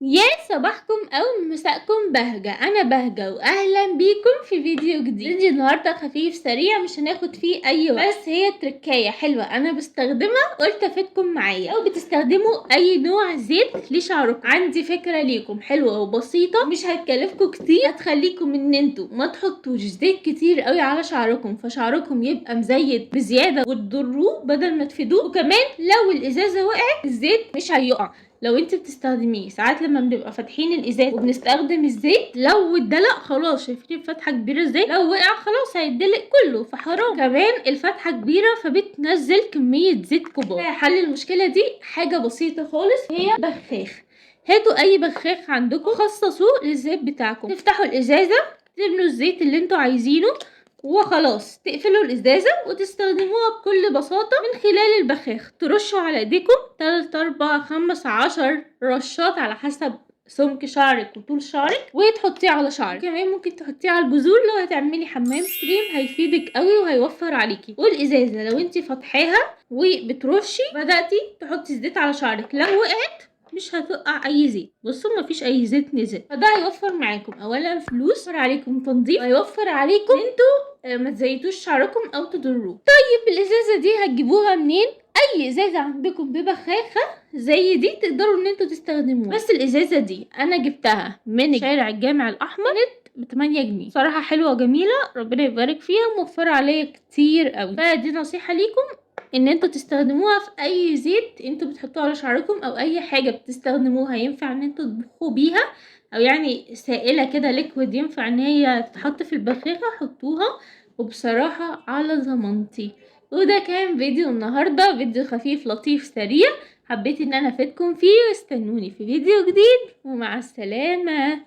يا صباحكم او مساءكم بهجة، انا بهجة واهلا بيكم في فيديو جديد. فيديو النهاردة خفيف سريع مش هناخد فيه اي وقت، بس هي تركاية حلوة انا بستخدمها قلت افيدكم معايا. او بتستخدموا اي نوع زيت لشعركم، عندي فكرة ليكم حلوة وبسيطة مش هتكلفكم كتير، هتخليكم ان انتوا ما تحطوش زيت كتير قوي على شعركم فشعركم يبقى مزيت بزيادة وتضروه بدل ما تفيدوه. وكمان لو الازازة وقعت الزيت مش هيقع. لو انت بتستخدميه ساعات لما بنبقى فاتحين الازاز وبنستخدم الزيت لو اتدلق خلاص، شايفين الفتحة كبيرة ازاي، لو وقع خلاص هيتدلق كله فحرام. كمان الفتحة كبيرة فبتنزل كمية زيت كبار. حل المشكلة دي حاجة بسيطة خالص، هي بخاخ. هاتوا اي بخاخ عندكم خصصوه للزيت بتاعكم، تفتحوا الازازه تملوا الزيت اللي انتوا عايزينه وخلاص، تقفلوا الازازه وتستخدموها بكل بساطة من خلال البخاخ. ترشوا على ايديكم 3 4 5 10 رشات على حسب سمك شعرك وطول شعرك، وتحطيه على شعرك. كمان ممكن تحطيه على الجذور لو هتعملي حمام كريم، هيفيدك قوي وهيوفر عليكي. والازازه لو انتي فاتحاها وبترشي بدأتي تحطي الزيت على شعرك، لو وقعت مش هتقع اي زيت. بصوا مفيش اي زيت نزل، فده هيوفر معاكم اولا فلوس، هيوفر عليكم تنظيف، هيوفر عليكم انتوا ما تزيتوش شعركم او تضروه. طيب الازازه دي هتجيبوها منين؟ اي ازازة عندكم ببخاخه زي دي تقدروا ان انتوا تستخدموها. بس الازازه دي انا جبتها من شارع الجامع الاحمر، كانت ب 8 جنيه. صراحة حلوة وجميلة، ربنا يبارك فيها وموفره عليا كتير قوي. فدي نصيحة ليكم ان انتوا تستخدموها في اي زيت انتوا بتحطوه على شعركم او اي حاجة بتستخدموها ينفع ان انتوا تطبخوا بيها، او يعني سائله كده liquid ينفع ان هي تتحط في البخاخه، حطوها. وبصراحة على ضمانتي. وده كان فيديو النهارده، فيديو خفيف لطيف سريع، حبيت ان انا افيدكم فيه. واستنوني في فيديو جديد، ومع السلامة.